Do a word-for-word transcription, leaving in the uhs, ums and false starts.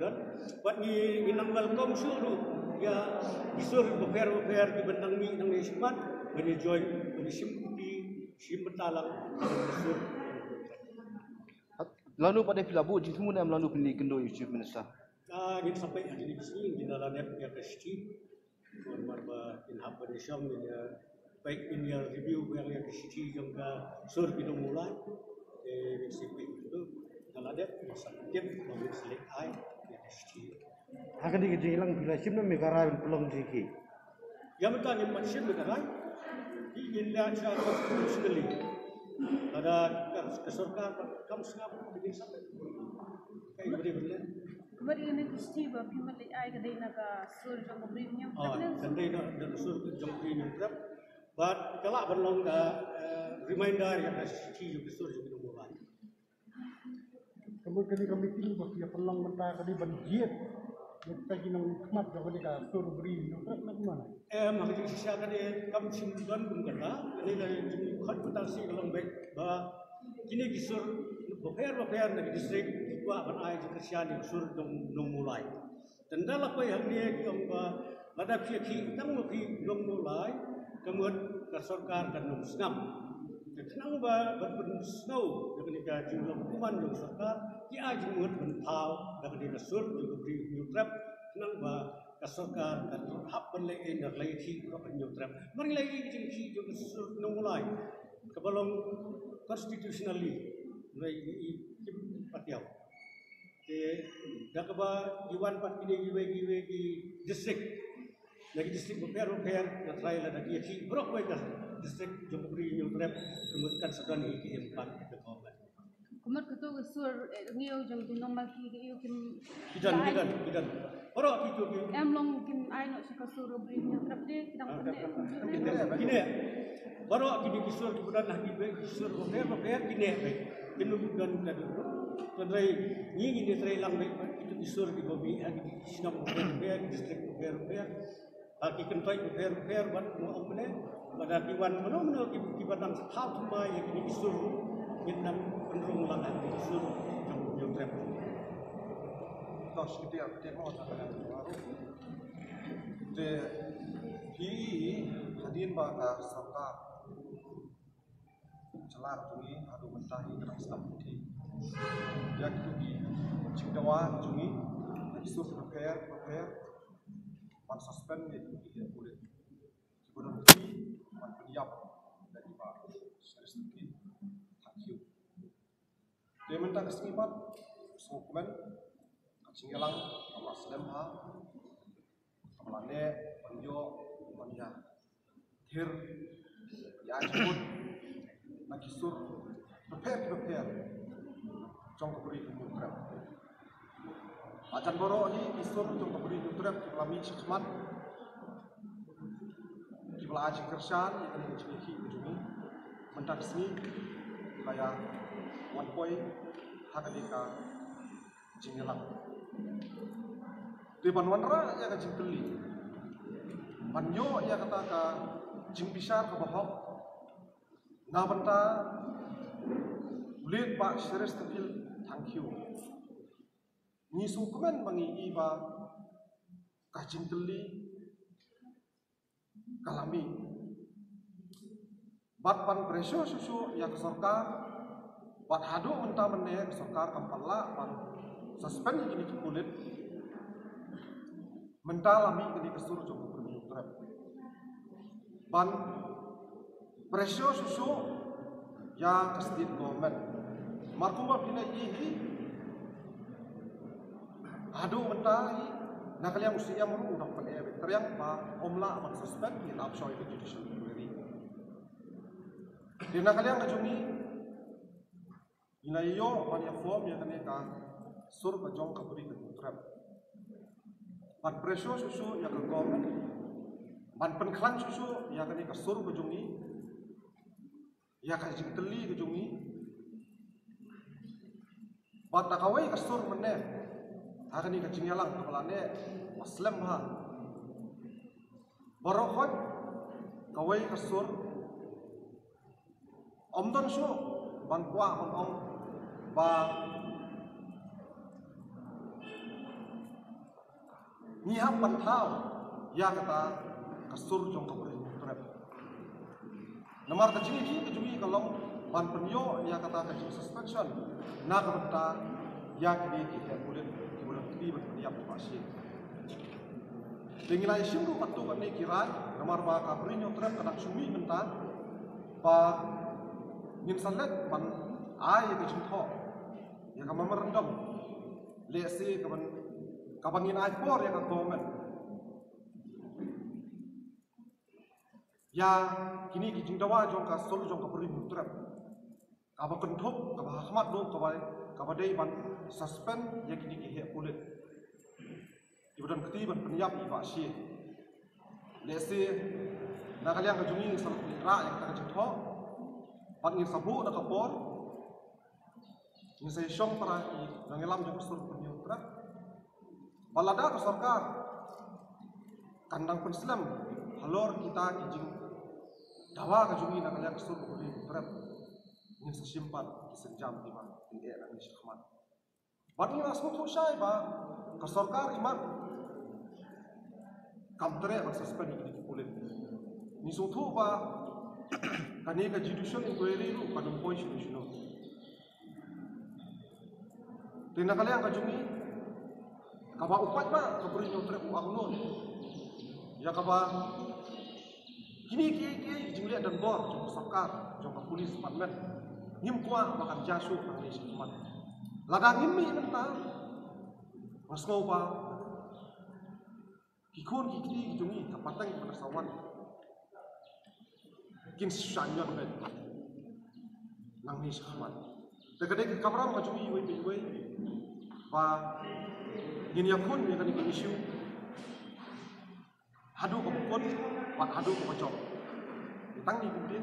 Bad ngi ngi nang welcome shuh ruh ïa ki sur bapher bapher kiban nang mih nangne shakhmat ban ïa join ban ïa shim kuti shim bynta lang ki sur. Lano pat de phi la buh jingthmu ne em lano phin leit kynduh ïa u Chief Minister? Ah, ngin sa peit ha kine ki sngi, ngin da la dep ïa ka shithi. Namar ba ngin hap ban ïa shong, ngin ïa peit, ngin ïa review ïa ka shithi jong ka sur ki nongmulai. Te ngin sa peit kito, da la dep, ngin sa tip ba ngin sa leit ai ïa ka shithi. Ha kane ka jingïalang phi la shim ne me ka rai ban pynlong jingkhih? Ïa mynta ngim pat shim me ka rai. Ki ngin leit sha constitutionally. Lada ka, ka sorkar kam sngap, ki ngin sa peit. Ka ïa ka dei ban leh. Kumba dei na ka shithi ba phim leit ai ka dei na ka sur jong ka Bri Hynñiewtrep ne? Kan dei na, na ka sur jong ka Bri Hynñiewtrep. Bad ka lah ban long ka, eh, reminder ïa ka shithi jong ka sur jong ka Bri Hynñiewtrep. Ka mut kane ka meeting ba ki ïa pynlong mynta ka dei ban jied ïa kita ki nongmihkhmat jong kane ka sur Bri Hynñiewtrep ne kumno? Em, ha ka jingshisha kane kam shym don kum kata, kane ka jingkhot mynta shi ka long beit ba kine ki sur bapher bapher na ki district ki kwah ban ai jingkyrshan ïa ka sur jong nongmulai. Te ynda la poi hangne ki ong ba lada phi ïa khih tang ma phi nongmulai, ka mut ka sorkar kan ym sngap. Te khnang ba ban pynsngew ïa kane ka jinglong kuman jong ka sorkar, ki ai jingmut ban thaw da kane ka sur jong ka Bri Hynñiewtrep, khnang ba ka sorkar kan hap ban leh ei na ka la ïa khih baroh ka Hynñiewtrep. Mar ngi la ïa ka jingkhih jong ka sur nongmulai kaba long constitutionally, ngi kim pat ïaw. Te da kaba ngi wan pat kine kiwei kiwei ki district, na ki district bapher bapher, nga tharai lada ki ïa khih baroh kawei ka district jong ka Bri Hynñiewtrep, ka mut kan sa don hi ki im pat ka government. Ka mut kato ka sur, eh, ngi ïoh jong ki nongmalki ki ïoh kim. Ki don, ki don, ki don. Baroh kito ki. Em long kim ai noh sha ka sur Bri Hynñiewtrep de, ki dang pyneh. Kine. Baroh kine ki sur kiba don ha kiwei ki sur bapher bapher kine beit. Kin ym don ka dei. Tynrai ngi ngin ïatreilang beit kito ki sur kiba mih ha ki shnong bapher bapher, ki district bapher bapher. Ha ki kyntoit bapher bapher bad nga ong mynne lada ki wan mano mano ki, kiba dang thaw thymmai ïa kine ki sur ruh ngin nang pynrung lang ha kine ki sur jong Hynñiewtrep. To shi kti ar kti mo ta ka ruh. Te phi hadien ba ka sorkar jylla jong ngi haduh mynta hi ka dang sdang kumti. Ïa kito ki jingdawa jong ngi na ki sur bapher bapher ban suspend ïa kito ki pulit kiba don ki ban pynïap da i Bah Cheristerfield Thangkhiew. Te mynta ka sngi pat sngewkmen ka jingïalang kaba la slem bha kaba la neh ban ïoh ban ïa thir ïa jingmut na ki sur bapher bapher jong ka Bri Hynñiewtrep. Ba jan baroh hi ki sur jong ka Bri Hynñiewtrep kiba la mih shakhmat kiba la ai jingkyrshan ïa kane ka jingïakhih ka jong ngi mynta ka sngi ki la ïa wan poi ha kane ka jingïalang. Te ban wanrah ïa ka jingkylli ban ïoh ïa kata ka jingbishar kaba hok na bynta u late Bah Cheristerfield Thangkhiew. Ngi sngewkmen ba ngi i ba ka jingkylli ka la mih. Bad ban pressure shuh shuh ïa ka sorkar bad haduh mynta mynne ka sorkar kam pat lah ban suspend ïa kine ki pulit. Mynta la mih kane ka sur jong ka Bri Hynñiewtrep ban pressure shuh shuh ïa ka state government. Mar kumba phi la ïohi hi haduh mynta hi na ka liang u C M ruh u dang pyneh beit, tang ba ym lah ban suspend, ngi la ap shoi ka judicial inquiry. Te na ka liang ka jong ngi ngi la ïoh ban ïa form ïa kane ka sur ka jong ka Bri Hynñiewtrep ban pressure shuh shuh ïa ka government ban pynkhlaiñ shuh shuh ïa kane ka sur ka jong ngi, ïa ka jingkylli ka jong ngi. Bad da kawei ka sur mynne ha kane ka jingïalang kaba la neh ba slem bha baroh khoit, kawei ka sur ym don shuh ban kwah ban ong ba Ngi hap ban thaw ïa kata ka sur jong ka Bri Hynñiewtrep. Namar ka jingïakhih ka jong ngi ka long ban pynïoh ïa kata ka jingsuspension na ka bynta ïa kine ki heh pulit kiba don kti ban pynïap ïa ba shi. Te ngi la ïashim ruh katto katne ki rai, namar ba ka Bri Hynñiewtrep ka dang shu mih mynta, ba ngin sa leit ban ai ïa ka jingthoh ïa ka memorandum, lehse ka ban, ka ban ngin ai por ïa ka government ïa kine ki jingdawa jong ka sur jong ka Bri Hynñiewtrep, kaba kynthup, kaba hakhmat ruh, kaba, kaba dei ban suspend ïa kine ki heh pulit kiba don kti ban pynïap ïa ba shi. Lehse na ka liang ka jong ngi ngin sa leit rah ïa kata ka jingthoh, bad ngin sa buh na ka por, ngin sa ïashong para ki nongïalam jong ka sur Bri Hynñiewtrep. Bad lada ka sorkar kan dang pynslem halor kita ki jingdawa ka jong ngi na ka liang ka sur Bri Hynñiewtrep, ngin sa shim pat ki sienjam kiba kin eh nangne shakhmat. Bad ngi la sngewthuh shai ba ka sorkar imat kam treh ban suspend ïa kine ki pulit. Ngi sngewthuh ba kane ka judicial inquiry ruh kan ym poi shuh shuh. Te na ka liang ka jong ngi, kaba u paidbah ka Bri Hynñiewtrep u angnud ïa kaba kine ki, ki jingleh donbor jong ka sorkar, jong ka police department, ngim kwah ba kan jia shuh nangne shakhmat. Lada ngim mih mynta, nga sngew ba ki khun ki kti ki jong ngi, ka pateng kaba sa wan, kin shah ñion beit nangne shakhmat. Te ka dei ka kamram ka jong ngi iwei pa iwei ba ngin ïakhun ïa kane ka issue haduh kaba kut bad haduh kaba jop. Tang ngi kumne.